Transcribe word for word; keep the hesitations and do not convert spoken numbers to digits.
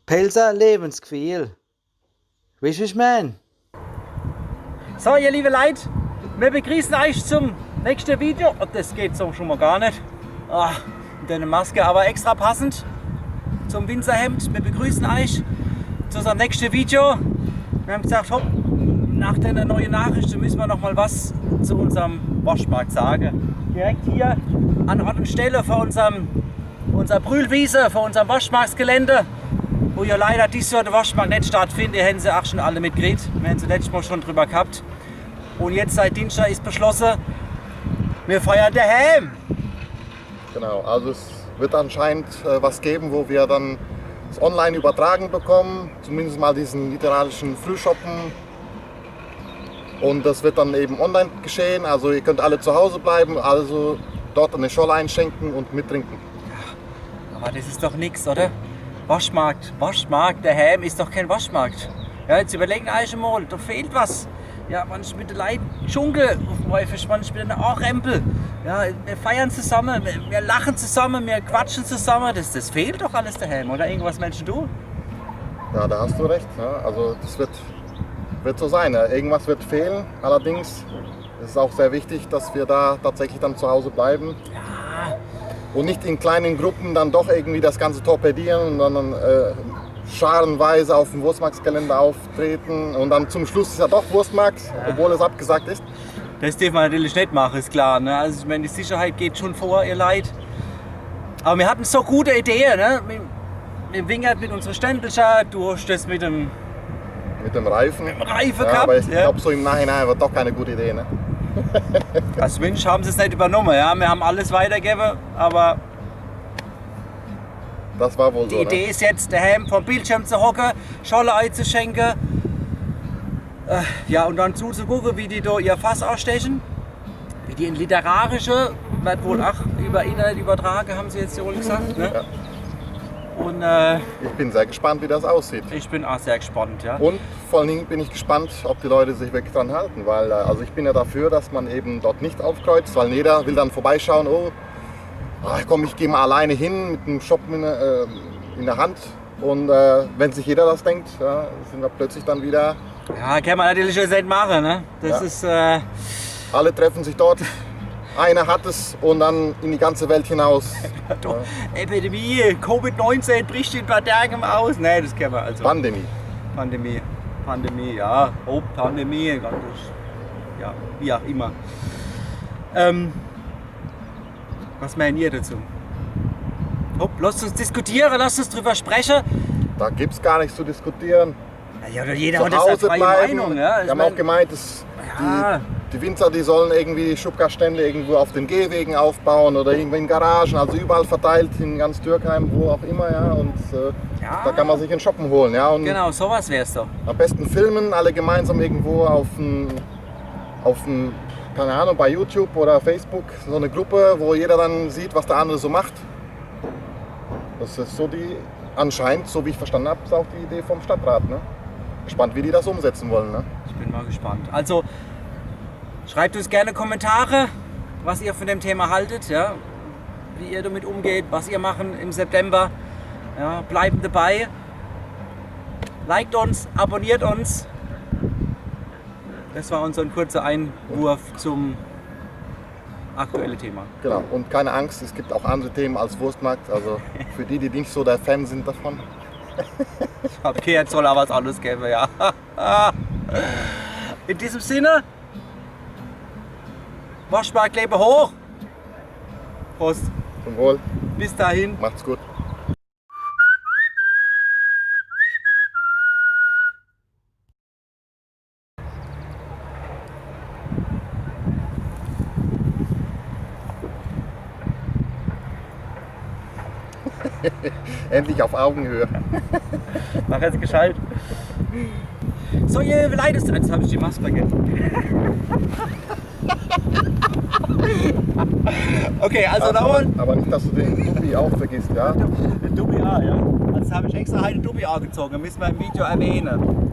Pälzer Lebensgefühl. Weescht, wie ich mein? So, ihr liebe Leit, wir begrüßen euch zum nächsten Video. Oh, das geht so schon mal gar nicht. Ah, mit der Maske, aber extra passend zum Winzerhemd. Wir begrüßen euch zu unserem nächsten Video. Wir haben gesagt, hopp, nach den neuen Nachrichten müssen wir noch mal was zu unserem Worschtmarkt sagen. Direkt hier an Ort und Stelle vor unserem, unserer Brühlwiese, vor unserem Worschtmarktsgelände, wo ja leider dieses Jahr der Worschtmarkt nicht stattfindet. Ihr habt sie auch schon alle mitgekriegt. Wir haben sie letztes Mal schon drüber gehabt. Und jetzt seit Dienstag ist beschlossen, wir feiern daheim. Genau, also es wird anscheinend äh, was geben, wo wir dann es online übertragen bekommen, zumindest mal diesen literarischen Frühschoppen. Und das wird dann eben online geschehen, also ihr könnt alle zu Hause bleiben, also dort eine Schorle einschenken und mittrinken. Aber das ist doch nix, oder? Worschtmarkt, Worschtmarkt, daheim ist doch kein Worschtmarkt. Ja, jetzt überlegen euch mal, da fehlt was. Ja, manchmal mit den Leuten Dschungel, auf dem Heufisch, manchmal mit einer Aachrempel. Ja, wir feiern zusammen, wir, wir lachen zusammen, wir quatschen zusammen. Das, das fehlt doch alles daheim, oder? Irgendwas, Mensch, du? Ja, da hast du recht. Ja. Also das wird, wird so sein. Ja. Irgendwas wird fehlen. Allerdings ist es auch sehr wichtig, dass wir da tatsächlich dann zu Hause bleiben. Ja. Und nicht in kleinen Gruppen dann doch irgendwie das Ganze torpedieren und dann äh, scharenweise auf dem Wurstmarktsgelände auftreten und dann zum Schluss ist ja doch Wurstmarkt, ja, obwohl es abgesagt ist. Das darf man natürlich nicht machen, ist klar. Ne? Also ich meine, die Sicherheit geht schon vor, ihr Leid. Aber wir hatten so gute Ideen, ne? Mit, mit dem Wingert, mit unserer Ständelcher, du hast das mit dem, mit dem Reifen. Mit dem Reifen ja, gehabt. Aber ich ja. glaube, so im Nachhinein war doch keine gute Idee. Ne? Also zumindest haben sie es nicht übernommen. Ja? Wir haben alles weitergegeben, aber das war wohl die so, Idee ne? Ist jetzt, daheim vorm Bildschirm zu hocken, Schorle einzuschenken. Äh, ja, und dann zuzugucken, wie die da ihr Fass ausstechen. Wie die in literarische, wird wohl auch über Internet übertragen, haben sie jetzt ja wohl gesagt. Ne? Ja. Und äh, ich bin sehr gespannt, wie das aussieht. Ich bin auch sehr gespannt, ja. Und vor allen Dingen bin ich gespannt, ob die Leute sich wirklich dran halten, weil äh, also ich bin ja dafür, dass man eben dort nicht aufkreuzt, weil jeder will dann vorbeischauen, oh, ah, komm, ich gehe mal alleine hin mit dem Schoppen in, äh, in der Hand. Und äh, wenn sich jeder das denkt, ja, sind wir plötzlich dann wieder. Ja, kann man natürlich jetzt nicht machen, ne? Das ja. ist. Äh, alle treffen sich dort, einer hat es und dann in die ganze Welt hinaus. Ja. Epidemie, Covid neunzehn bricht in ein paar Tagen aus. Nee, das kann man also. Pandemie. Pandemie. Pandemie, ja. Oh, Pandemie, ganz. Ja, wie auch immer. Ähm, Was meint ihr dazu? Hopp, lasst uns diskutieren, lasst uns drüber sprechen. Da gibt es gar nichts zu diskutieren. Ja, oder jeder hat jetzt eine freie Meinung. Ja? Wir haben auch gemeint, dass ja. die, die Winzer, die sollen irgendwie Schubkarstände irgendwo auf den Gehwegen aufbauen oder irgendwo in Garagen, also überall verteilt in ganz Dürkheim, wo auch immer. Ja? Und äh, ja. da kann man sich einen Schoppen holen. Ja? Und genau, sowas wäre es doch. Am besten filmen, alle gemeinsam irgendwo auf dem auf dem, keine Ahnung, bei YouTube oder Facebook so eine Gruppe, wo jeder dann sieht, was der andere so macht. Das ist so die, anscheinend, so wie ich verstanden habe, ist auch die Idee vom Stadtrat. Ne? Gespannt, wie die das umsetzen wollen. Ne? Ich bin mal gespannt. Also schreibt uns gerne Kommentare, was ihr von dem Thema haltet, ja? Wie ihr damit umgeht, was ihr machen im September. Ja? Bleibt dabei. Liked uns, abonniert uns. Das war unser kurzer Einwurf zum aktuellen Thema. Genau, und keine Angst, es gibt auch andere Themen als Wurstmarkt. Also für die, die nicht so der Fan sind davon. Okay, jetzt soll er was anderes geben, ja. In diesem Sinne, Worschtmarkt lebe hoch. Prost. Zum Wohl. Bis dahin. Macht's gut. Endlich auf Augenhöhe. Mach jetzt gescheit. So, ihr Leute, jetzt habe ich die Maske vergessen. Okay, also da unten. Aber nicht, dass du den Dubi auch vergisst, ja? Den Dubi auch, ja. Also habe ich extra heute den Dubi angezogen, müssen wir im Video erwähnen.